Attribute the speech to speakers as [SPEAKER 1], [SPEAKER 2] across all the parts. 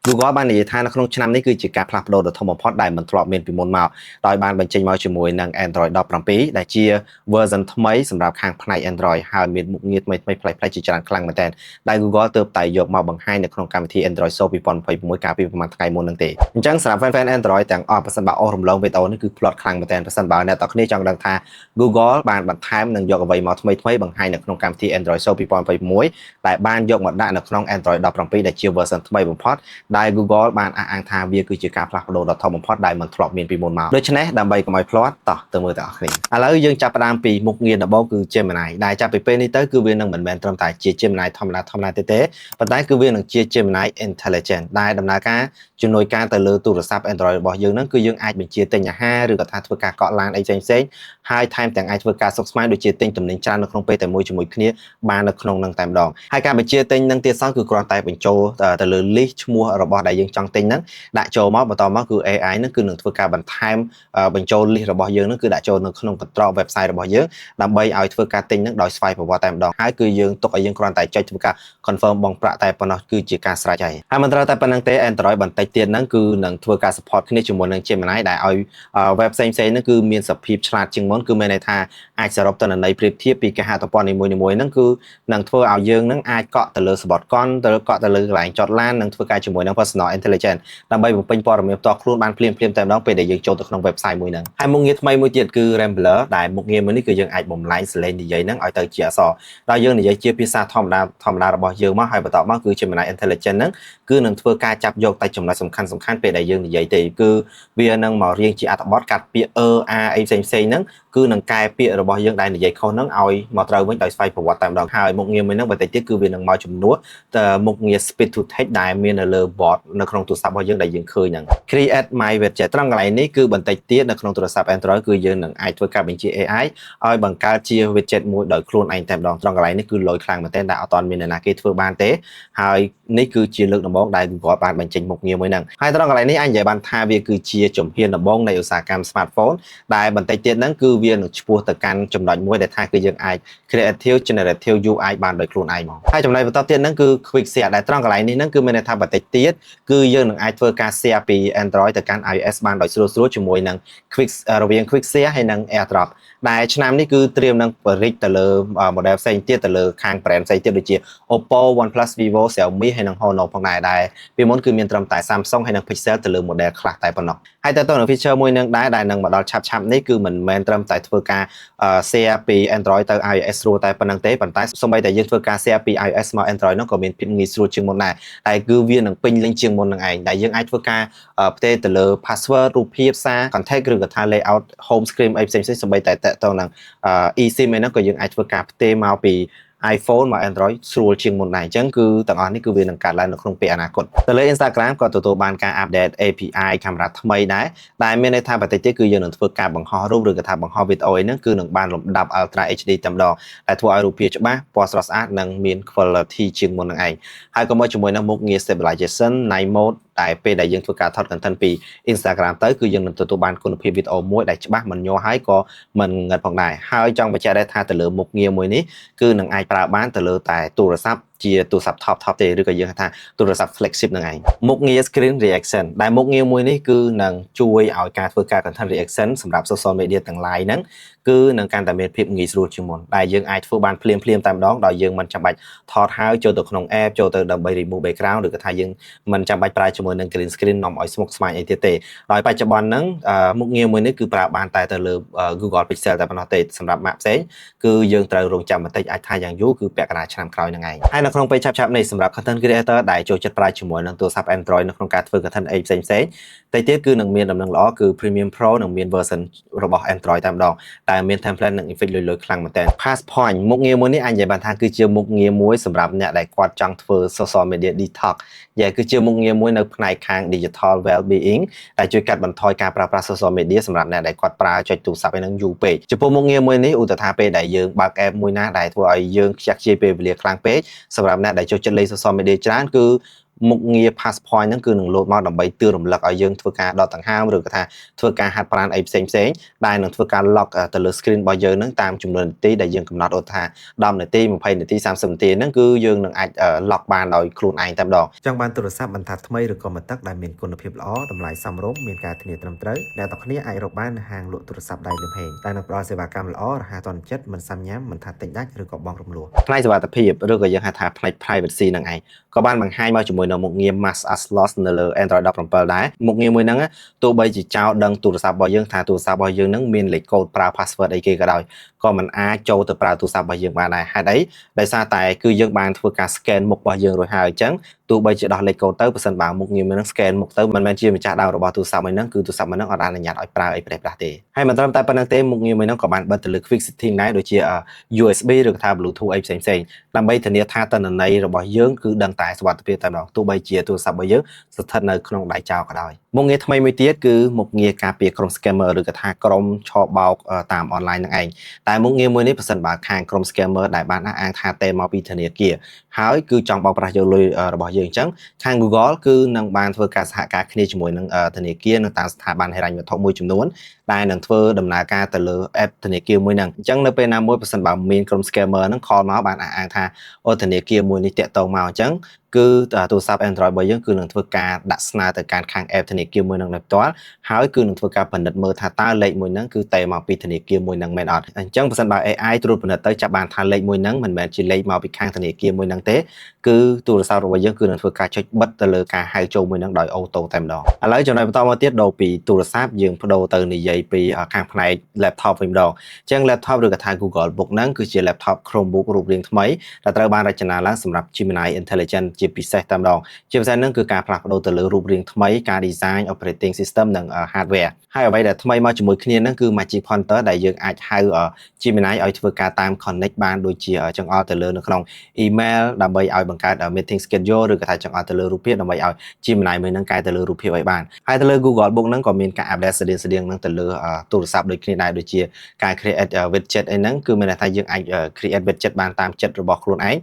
[SPEAKER 1] Google បាននិយាយថានៅក្នុងឆ្នាំនេះគឺជាការផ្លាស់ប្ដូរដ៏ធំបំផុតដែលមិនធ្លាប់មានពីមុនមកដោយបានបញ្ចេញមកជាមួយនឹង Android 17ដែលជា version ថ្មីសម្រាប់ខាងផ្នែក Android ហើយមានមុខងារថ្មីៗប្លែកៗជាច្រើនខ្លាំងមែនទែនដែល Google ទើបតែយកមកបង្ហាញនៅក្នុងកម្មវិធី Android Show 2026កាលពីប្រហែលថ្ងៃមុនហ្នឹងទេអញ្ចឹងសម្រាប់ fan fan Android ទាំងអស់ប្រសិនបើអូសរំលងវីដេអូនេះគឺផ្លត់ខ្លាំងមែនទែនប្រសិនបើអ្នកទាំងគ្នាចង់ដឹងថា Google បានបន្ថែមនិងយកអ្វីមកថ្មីថ្មីបង្ហាញនៅក្នុងកម្មវិធី Android Show 2026ដែលបានយកមកដាក់នៅក្នុង Android 17ដែលជា version ថ្មីបំផុតដែល Google បានអះអាងថាវាគឺជាការផ្លាស់ប្ដូរដ៏ធំបំផុតដែលមិនធ្លាប់មានពីមុនមកដូច្នេះដើម្បីកុំឲ្យភ្លាត់តោះទៅមើលទាំងអស់គ្នាឥឡូវយើងចាប់ផ្ដើមពីមុខងារដំបូងគឺ Gemini ដែលចាប់ពីពេលនេះទៅគឺវានឹងមិនមែនត្រឹមតែជា Gemini ធម្មតាធម្មតាទេទេប៉ុន្តែគឺវានឹងជា Gemini Intelligent ដែលដំណើរការជំនួយការទៅលើទូរស័ព្ទ Android របស់យើងហ្នឹងគឺយើងអាចបញ្ជាទិញអាហារឬក៏ថាធ្វើការកក់ឡានអីផ្សេងផ្សេងៗហើយថែមទាំងអាចធ្វើការសុខស្មាញដូចជាទិញទំនិញច្រើននៅក្នុងពេលតែមួយជាមួយគ្នាបាននៅក្នុងនឹងតែម្ដងហើយការបញ្ជាទិញនឹងទៀតសោះគឺគ្រាន់តែបញ្ចូលទៅលើ list ឈ្មោះរបស់ដែលយើងចង់ទិញហ្នឹងដាក់ចូលមកបន្តមកគឺ AI ហ្នឹងគឺនឹងធ្វើការបន្ថែមបញ្ចូល list របស់យើងហ្នឹងគឺដាក់ចូលនៅក្នុងកន្ត្រក website របស់យើងដើម្បីឲ្យធ្វើការទិញហ្នឹងដោយស្វ័យប្រវត្តិតែម្ដងហើយគឺយើងទុកឲ្យយើងគ្រាន់តែចុចធ្វើការ confirm បង់ប្រាក់តែប៉ុណ្ណោះគឺជាការស្រេចហើយហើយមិនត្រូវតែប៉ុណ្្នឹងទេ Android បន្តិចទៀតហ្នឹងគឺនឹងធ្វើការ support គ្នាជាមួយនឹង Gemini ដែលឲ្យ web ផ្សេងៗហ្នឹងគឺមានសភាពឆ្លាតជាងមុនគឺមានន័យថាអាចសរុបទិន្នន័យប្រៀបធៀបពីគេហទំព័រនីមួយៗហ្នឹងគឺនឹងធ្វើឲ្យយើងហ្នឹងអាចកក់ទៅលើសំបុត្រកង់ទៅកក់ទៅលើកន្លែងចតឡាននិងធ្វើការជាមួយនឹង personal intelligence ដើម្បីបំពេញព័ត៌មានផ្ទាល់ខ្លួនបានភ្លាមៗតែម្ដងពេលដែលយើងចូលទៅក្នុង website មួយហ្នឹងហើយមុខងារថ្មីមួយទៀតគឺ Rambler ដែលមុខងារមួយនេះគឺយើងអាចបំលែងសំឡេងនិយាយហ្នឹងឲ្យទៅជាអក្សរដោយយើងនិយាយជាភាសាធម្មតាធម្មតារបស់យើងមកហើយបន្ទាប់មកគឺ Gemini Intelligence ហ្នឹងគឺនឹងធ្វើការចាប់យកតែចំណុចសំខាន់សំខាន់ពេលដែលយើងនិយាយទេគឺវានឹងមករៀងជាអត្ថបទកាត់ពាក្យអឺអាអីផ្សេងផ្សេងហ្នឹងគឺនឹងកែពាក្យរបស់យើងដែលនិយាយខុសហ្នឹងឲ្យមកត្រូវវិញដោយស្វ័យប្រវត្តិតែម្ដងហើយមុខងារមួយហ្នឹងបន្តិចទៀតគឺវានឹងមកជំនួសតមុខងារ speech to text ដែលមាននៅលើ board នៅក្នុងទូរស័ព្ទរបស់យើងដែលយើងឃើញហ្នឹង create my widget ត្រង់កន្លែងនេះគឺបន្តិចទៀតនៅក្នុងទូរស័ព្ទ Android គឺយើងនឹងអាចធ្វើការបញ្ជា AI ឲ្យបង្កើតជា widget មួយដោយខ្លួនឯងតែម្ដងត្រង់កន្លែងនេះគឺលយខ្លាំងមែនទែនដែលអត់ទាន់មានអ្នកណាគេធ្វើបានទេហើយនេះគឺជាលើកដំបូងដែល Google បានបញ្ចេញមុខងារមួយហ្នឹងហើយត្រង់កន្លែងនេះអាចនិយាយបានថាវាគឺជាជំហានដំបូងនៃឧស្សាហកម្ម smartphone ដែលបន្តិចទៀតហ្នឹងគឺវានឹងឆ្ពោះទៅកាន់ចំណុចមួយដែលថាគឺយើងអាច creative generative UI បានដោយខ្លួនឯងមកហើយចំណុចបន្តទៀតហ្នឹងគឺ quick share ដែលត្រង់កន្លែងនេះហ្នឹងគឺមានន័យថាបន្តិចទៀតគឺយើងនឹងអាចធ្វើការ share ពី Android ទៅកាន់ iOS បានដោយស្រួលស្រួលជាមួយនឹង quick រវាង quick share ហើយនិង AirDrop ដែលឆ្នាំនេះគឺត្រៀមនឹងបរិចទៅលើ model ផ្សេងទៀតទៅលើខាង brand ផ្សេងទៀតដូចជា Oppo, OnePlus, Vivo, Xiaomi ហើយនិង Honor ផងដែរដែលពីមុនគឺមានត្រឹមតែ Samsung ហើយនិង Pixel ទៅលើ model ខ្លះតែប៉ុណ្ណោះហើយតើតើនឹង feature មួយនឹងដែរដែលនឹងមកដល់ឆាប់ឆាប់នេះគឺមិនមែនត្រឹមតែធ្វើការ share ពី Android ទៅ iOS ស្រួលតែប៉ុណ្្នឹងទេប៉ុន្តែសូម្បីតែយើងធ្វើការ share ពី iOS មក Android នោះក៏មានភាពងាយស្រួលជាងមុនដែរតែគឺវានឹងពេញលេញជាងមុននឹងឯងដែលយើងអាចធ្វើការផ្ទេរទៅលើ password រូបភាពសារ contact ឬក៏ថា layout home screen អីផ្សេងៗសូម្បីតែតទៅនឹង eSIM អីហ្នឹងក៏យើងអាចធ្វើការផ្ទេរមកពី iPhone មក Android ស្រួលជាងមុនដែរអញ្ចឹងគឺទាំងអស់នេះគឺវានឹងកើតឡើងនៅក្នុងពេលអនាគតទៅលើ Instagram ក៏ទទួលបានការ update API កាមេរ៉ាថ្មីដែរដែលមានន័យថាបន្តិចទៀតគឺយើងនឹងធ្វើការបង្ហោះរូបឬក៏ថាបង្ហោះវីដេអូអីហ្នឹងគឺនឹងបានលំដាប់ Ultra HD តែម្ដងដែលធ្វើឲ្យរូបភាពច្បាស់ពណ៌ស្រស់ស្អាតនិងមាន quality ជាងមុននឹងឯងហើយក៏មកជាមួយនឹងមុខងារ stabilization night mode តែពេលដែលយើងធ្វើការថត content ពី Instagram ទៅគឺយើងនឹងទទួលបានគុណភាពវីដេអូមួយដែលច្បាស់មិនញ័រហើយក៏មិនងឹតផងដែរហើយចង់បញ្ជាក់ដែរថាទៅលើមុខងារមួយនេះគឺនឹងអាចប្រើបានទៅលើតែទូរស័ព្ទជាទូរស័ព្ទ top top ទេឬក៏យើងហៅថាទូរស័ព្ទ flagship នឹងឯងមុខងារ screen reaction ដែលមុខងារមួយនេះគឺនឹងជួយឲ្យការធ្វើការ content reaction សម្រាប់ social media ទាំងឡាយហ្នឹងគឺនឹងកាន់តែមានភាពងាយស្រួលជាងមុនដែលយើងអាចធ្វើបានភ្លាមភ្លាមតែម្ដងដោយយើងមិនចាំបាច់ថតហើយចូលទៅក្នុង app ចូលទៅដើម្បី remove background ឬក៏ថាយើងមិនចាំបាច់ប្រើជាមួយនឹង green screen នាំឲ្យស្មុគស្មាញអីទៀតទេដោយបច្ចុប្បន្នហ្នឹងមុខងារមួយនេះគឺប្រើបានតែទៅលើ Google Pixel តែប៉ុណ្ណោះទេសម្រាប់ម៉ាកផ្សេងគឺយើងត្រូវរងចាំបន្តិចអាចថាយ៉ាងយូរគឺពាក់កណ្ដាលឆ្នាំក្រោយហ្នឹងឯងហើយនៅក្នុងពេលឆាប់ៗនេះសម្រាប់ content creator ដែលចូលចិត្តប្រើជាមួយនឹងទូរស័ព្ទ Android នៅក្នុងការធ្វើ content អីផ្សេងផ្សេងតែទៀតគឺនឹងមានដំណឹងល្អគឺ Premiere Pro នឹងមាន version របស់ Android តែម្ដងតែមាន template និង effect លុយៗខ្លាំងមែនទែន Passpoint មុខងារមួយនេះអាចនិយាយបានថាគឺជាមុខងារមួយសម្រាប់អ្នកដែលគាត់ចង់ធ្វើ social media detox យ៉ាគឺជាមុខងារមួយនៅផ្នែកខាង digital well-being ដែលជួយកាត់បន្ថយការប្រើប្រាស់ social media សម្រាប់អ្នកដែលគាត់ប្រើចុចទូរស័ព្ទឯហ្នឹងយូរពេកចំពោះមុខងារមួយនេះឧទាហរណ៍ពេលដែលយើងបើក app មួយណាដែលធ្វើឲ្យយើងខ្ជះខ្ជាយពេលវេលាខ្លាំងពេកសម្រាប់អ្នកដែលចូលចិត្តលេង social media ច្រើនគឺ មុខងារ Passpoint ហ្នឹងគឺនឹងលោតមកដើម្បីទឿនរំលឹកឲ្យយើងធ្វើការដកដង្ហើមឬក៏ថាធ្វើការហាត់ប្រាណអីផ្សេងផ្សេងដែលនឹងធ្វើការ lock ទៅលើ screen របស់យើងហ្នឹងតាមចំនួននាទីដែលយើងកំណត់ឧទាហរណ៍10នាទី20នាទី30នាទីហ្នឹងគឺយើងនឹងអាច lock បានដោយខ្លួនឯងតែម្ដង
[SPEAKER 2] ចង់បានទូរស័ព្ទបន្ថែមថ្មីឬក៏មកទឹកដែលមានគុណភាពល្អតម្លៃសមរម្យមានការធានាត្រឹមត្រូវអ្នកទាំងគ្នាអាចរកបាននៅហាងលក់ទូរស័ព្ទដៃលំហេងដែលនឹងផ្ដល់សេវាកម្មល្អរហ័សទាន់ចិត្តមិនសាំញ៉ាំមិនថាទិញដាច់ឬក៏បង់រំលោះ
[SPEAKER 1] ផ្នែកសុវត្ថិភាពឬក៏យើងហៅថាផ្នែក privacy ហ្នឹងឯងក៏បានបង្ហាញមកជាមួយនឹងមុខងារ Mask as Lost នៅលើ Android 17ដែរមុខងារមួយហ្នឹងទោះបីជាចោលដឹងទូរស័ព្ទរបស់យើងថាទូរស័ព្ទរបស់យើងហ្នឹងមានលេខកូដប្រើ password អីគេក៏ដោយក៏មិនអាចចូលទៅប្រើទូរស័ព្ទរបស់យើងបានដែរហេតុអីដោយសារតែគឺយើងបានធ្វើការ scan មុខរបស់យើងរួចហើយអញ្ចឹងទោះបីជាដោះលេខកូដទៅបើសិនបើមុខងារមួយហ្នឹង scan មុខទៅមិនមែនជាម្ចាស់ដើមរបស់ទូរស័ព្ទមួយហ្នឹងគឺទូរស័ព្ទមួយហ្នឹងអត់អនុញ្ញាតឲ្យប្រើអីប្រេះប្រាស់ទេហើយមិនត្រឹមតែប៉ុណ្្នឹងទេមុខងារមួយហ្នឹងក៏បានបិទទៅលើ quick setting ដែរដូចជា USB ឬក៏ថា Bluetooth អីផ្សេងៗដើម្បីធានាថាទិន្នន័យរបស់យើងគឺដឹងតែសុវត្ថិភាពតែម្ដងទោះបីជាទូរស័ព្ទរបស់យើងស្ថិតនៅក្នុងដៃចោរក៏ដោយមុខងារថ្មីមួយទៀតគឺមុខងារការពារក្រុម scammer ឬក៏ថាក្រុមឆបោកតាមអនឡាញហ្នឹងឯងតែមុខងារមួយនេះប្រសិនបើខាងក្រុម scammer ដែលបានអះអាងថាទេមកពីធនាគារហើយគឺចង់បោកប្រាស់យកលុយរបស់យើងអញ្ចឹងខាង Google គឺនឹងបានធ្វើការសហការគ្នាជាមួយនឹងធនាគារនិងតាមស្ថាប័នហិរញ្ញវត្ថុមួយចំនួនដែលនឹងធ្វើដំណើរការទៅលើ app ធនាគារមួយហ្នឹងអញ្ចឹងនៅពេលណាមួយប្រសិនបើមានក្រុម scammer ហ្នឹង call មកបានអះអាងថាអូធនាគារមួយនេះតាក់ទងមកអញ្ចឹងគឺទូរស័ព្ទ Android របស់យើងគឺនឹងធ្វើការដាក់ស្នើទៅកាន់ខាង app ធនាគារមួយហ្នឹងដោយផ្ទាល់ហើយគឺនឹងធ្វើការពិនិត្យមើលថាតើលេខមួយហ្នឹងគឺតេមកពីធនាគារមួយហ្នឹងមែនអត់អញ្ចឹងប្រសិនបើ AI ត្រួតពិនិត្យទៅចាប់បានថាលេខមួយហ្នឹងមិនមែនជាលេខមកពីខាងធនាគារមួយហ្នឹងទេគឺទូរស័ព្ទរបស់យើងគឺនឹងធ្វើការចុចបិទទៅលើការហៅចូលមួយហ្នឹងដោយ auto តែម្ដងឥឡូវចំណុចបន្តមកទៀតដូរពីទូរស័ព្ទយើងបដូរទៅនិយាយពីខាងផ្នែក laptop វិញម្ដងអញ្ចឹង laptop ឬក៏ថា Google Book ហ្នឹងគឺជា laptop Chromebook រូបរាងថ្មីដែលត្រូវបានរចនាឡើងសម្រាប់ Gemini Intelligence ជាពិសេសតែម្ដងជាពិសេសហ្នឹងគឺការផ្លាស់ប្ដូរទៅលើរូបរាងថ្មីការ design operating system និង hardware ហើយអ្វីដែលថ្មីមកជាមួយគ្នាហ្នឹងគឺ Magic Pointer ដែលយើងអាចហៅ Gemini ឲ្យធ្វើការតាម connect បានដូចជាចង្អុលទៅលើនៅក្នុង email ដើម្បីឲ្យបង្កើត meeting schedule ឬក៏ថាចង្អុលទៅលើរូបភាពដើម្បីឲ្យ Gemini មួយហ្នឹងកែទៅលើរូបភាពឲ្យបានហើយទៅលើ Google Book ហ្នឹងក៏មានការ update ស្តៀងស្តៀងហ្នឹងទៅលើទូរស័ព្ទដូចគ្នាដែរដូចជាការ create widget អីហ្នឹងគឺមានន័យថាយើងអាច create widget បានតាមចិត្តរបស់ខ្លួនឯង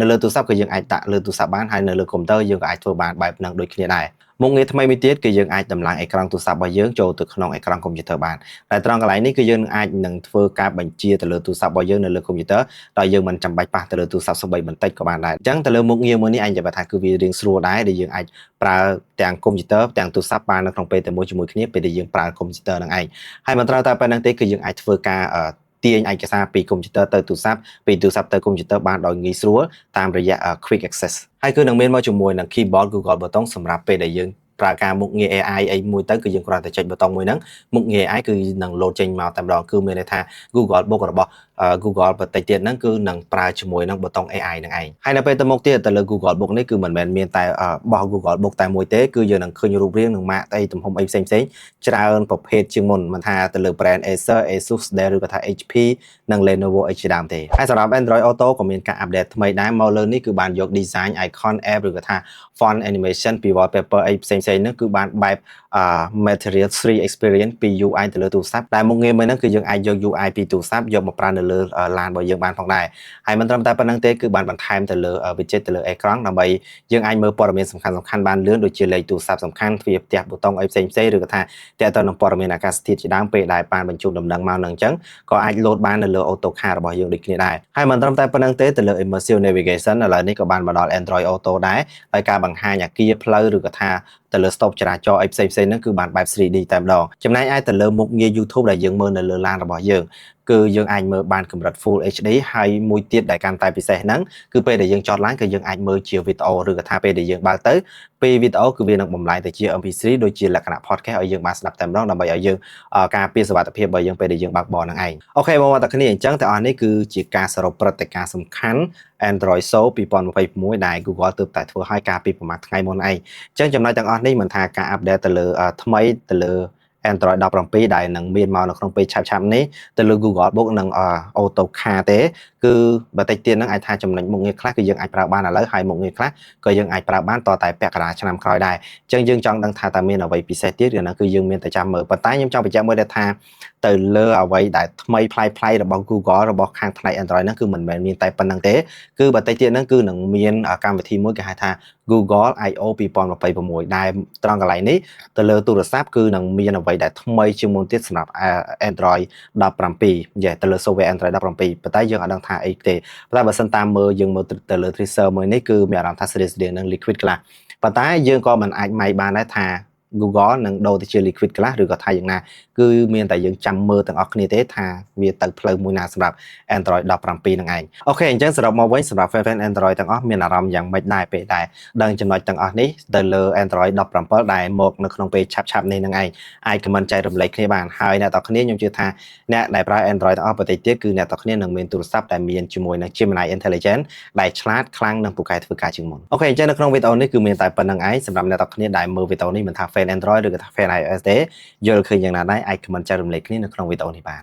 [SPEAKER 1] នៅលើទូរស័ព្ទក៏យើងអាចដាក់លើទូរស័ព្ទបានហើយនៅលើកុំព្យូទ័រយើងក៏អាចធ្វើបានបែបហ្នឹងដូចគ្នាដែរមុខងារថ្មីមួយទៀតគឺយើងអាចតម្លើងអេក្រង់ទូរស័ព្ទរបស់យើងចូលទៅក្នុងអេក្រង់កុំព្យូទ័របានតែត្រង់កន្លែងនេះគឺយើងនឹងអាចនឹងធ្វើការបញ្ជាទៅលើទូរស័ព្ទរបស់យើងនៅលើកុំព្យូទ័រដោយយើងមិនចាំបាច់ប៉ះទៅលើទូរស័ព្ទសូម្បីបន្តិចក៏បានដែរអញ្ចឹងទៅលើមុខងារមួយនេះអញនិយាយថាគឺវារៀងស្រួលដែរដែលយើងអាចប្រើទាំងកុំព្យូទ័រទាំងទូរស័ព្ទបាននៅក្នុងពេលតែមួយជាមួយគ្នាពេលដែលយើងប្រើកុំព្យូទ័រហ្នឹងឯងហើយមិនត្រូវតែប៉ុណ្្នឹងទេគឺយើងអាចធ្វើការទាញឯកសារពីកុំព្យូទ័រទៅទូរស័ព្ទពីទូរស័ព្ទទៅកុំព្យូទ័របានដោយងាយស្រួលតាមរយៈ Quick Access ហើយគឺនឹងមានមកជាមួយនឹង keyboard Google ប៊ូតុងសម្រាប់ពេលដែលយើងប្រើការមុខងារ AI អីមួយទៅគឺយើងគ្រាន់តែចុចប៊ូតុងមួយហ្នឹងមុខងារ AI គឺនឹងលោតចេញមកតែម្ដងគឺមានន័យថា Google Book របស់ Google បន្តិចទៀតហ្នឹងគឺនឹងប្រើជាមួយនឹងប៊ូតុង AI ហ្នឹងឯងហើយនៅពេលទៅមុខទៀតទៅលើ Google Book នេះគឺមិនមែនមានតែបោះ Google Book តែមួយទេគឺយើងនឹងឃើញរូបរាងនិងម៉ាកអីទំហំអីផ្សេងផ្សេងច្រើនប្រភេទជាងមុនមិនថាទៅលើ brand Acer, Asus, Dell ឬក៏ថា HP និង Lenovo អីជាដើមទេហើយសម្រាប់ Android Auto ក៏មានការ update ថ្មីដែរមកលើនេះគឺបានយក design icon app ឬក៏ថា font animation ពី wallpaper អីផ្សេងៗហ្នឹងគឺបានបែប Material 3 experience ពី UI ទៅលើទូរស័ព្ទតែមុខងារមួយហ្នឹងគឺយើងអាចយក UI ពីទូរស័ព្ទយកមកប្រើនៅលើឡានរបស់យើងបានផងដែរហើយមិនត្រឹមតែប៉ុណ្្នឹងទេគឺបានបន្ថែមទៅលើ widget ទៅលើអេក្រង់ដើម្បីយើងអាចមើលព័ត៌មានសំខាន់សំខាន់បានលឿនដូចជាលេខទូរស័ព្ទសំខាន់ទ្វារផ្ទះប៊ូតុងអីផ្សេងផ្សេងឬក៏ថាទាក់ទងនឹងព័ត៌មានអាកាសធាតុជាដើមពេលដែលបានបញ្ជូនដំណឹងមកនឹងអញ្ចឹងក៏អាចលោតបាននៅលើ Auto Car របស់យើងដូចគ្នាដែរហើយមិនត្រឹមតែប៉ុណ្្នឹងទេទៅលើ Immersive Navigation ឥឡូវនេះក៏បានមកដល់ Android Auto ដែរហើយការបង្ហាញអាគារផ្លូវឬក៏ថាទៅលើ stop ចរាចរណ៍អីផ្សេងផ្សេងហ្នឹងគឺបានបែប 3D តែម្ដងចំណែកឯទៅលើមុខងារ YouTube ដែលយើងមើលនៅលើឡានរបស់យើងគឺយើងអាចមើលបានកម្រិត Full HD ហើយមួយទៀតដែលកាន់តែពិសេសហ្នឹងគឺពេលដែលយើងចតឡានគឺយើងអាចមើលជាវីដេអូឬក៏ថាពេលដែលយើងបើកទៅពេលវីដេអូគឺវានឹងបំលែងទៅជា MP3 ដូចជាលក្ខណៈ podcast ឲ្យយើងបានស្ដាប់តែម្ដងដើម្បីឲ្យយើងការពារសុវត្ថិភាពរបស់យើងពេលដែលយើងបើកបរហ្នឹងឯង OK បងប្អូនទាំងគ្នាអញ្ចឹងទាំងអស់នេះគឺជាការសរុបព្រឹត្តិការណ៍សំខាន់ Android Show 2026ដែល Google ទើបតែធ្វើឲ្យកាលពីប្រហែលថ្ងៃមុនឯងអញ្ចឹងចំណុចទាំងអស់នេះមិនថាការ update ទៅលើថ្មីទៅលើ Android 17ដែលនឹងមានមកនៅក្នុងពេលឆាប់ៗនេះទៅលើ Google Book និង Auto Car ទេគឺបើតិចទៀតហ្នឹងអាចថាចំណុចមុខងារខ្លះគឺយើងអាចប្រើបានឥឡូវហើយមុខងារខ្លះក៏យើងអាចប្រើបានតតែពាក់កណ្ដាលឆ្នាំក្រោយដែរអញ្ចឹងយើងចង់ដឹងថាតើមានអ្វីពិសេសទៀតឬណាគឺយើងមានតែចាំមើលប៉ុន្តែខ្ញុំចង់បញ្ជាក់មួយដែរថាទៅលើអ្វីដែលថ្មីប្លែកប្លែករបស់ Google របស់ខាងផ្នែក Android ហ្នឹងគឺមិនមែនមានតែប៉ុណ្្នឹងទេគឺបន្តិចទៀតហ្នឹងគឺនឹងមានកម្មវិធីមួយគេហៅថា Google I/O 2026ដែលត្រង់កន្លែងនេះទៅលើទូរស័ព្ទគឺនឹងមានអ្វីដែលថ្មីជាងមុនទៀតសម្រាប់ Android 17យេទៅលើ software Android 17ប៉ុន្តែយើងអត់ដឹងថាអីទេប៉ុន្តែបើសិនតាមមើលយើងមើលទៅលើ teaser មួយនេះគឺមានអារម្មណ៍ថាស្តៀងស្តៀងនឹង Liquid Glass ប៉ុន្តែយើងក៏មិនអាចម៉ៃបានដែរថា Google នឹងដូរទៅជា Liquid Glass ឬក៏ថាយ៉ាងណាគឺមានតែយើងចាំមើលទាំងអស់គ្នាទេថាវាទៅផ្លូវមួយណាសម្រាប់ Android 17នឹងឯង OK អញ្ចឹងសរុបមកវិញសម្រាប់ fan Android ទាំងអស់មានអារម្មណ៍យ៉ាងម៉េចដែរពេលដែលដឹងចំណុចទាំងអស់នេះទៅលើ Android 17ដែលមកនៅក្នុងពេលឆាប់ៗនេះនឹងឯងអាច comment ចែករំលែកគ្នាបានហើយអ្នកទាំងគ្នាខ្ញុំជឿថាអ្នកដែលប្រើ Android ទាំងអស់បន្តិចទៀតគឺអ្នកទាំងគ្នានឹងមានទូរស័ព្ទដែលមានជាមួយនឹង Gemini Intelligence ដែលឆ្លាតខ្លាំងនិងពូកែធ្វើការជាងមុន OK អញ្ចឹងនៅក្នុងវីដេអូនេះគឺមានតែប៉ុណ្ណឹងឯងសម្រាប់អ្នកទាំងគ្នាដែលមើលវីដេអូនេះមិនថា fan Android ឬក៏ថា fan iOS ទេយល់ឃើញយ៉ាងណាដែរអាច comment ចែករំលែកគ្នានៅក្នុងវីដេអូនេះបាន។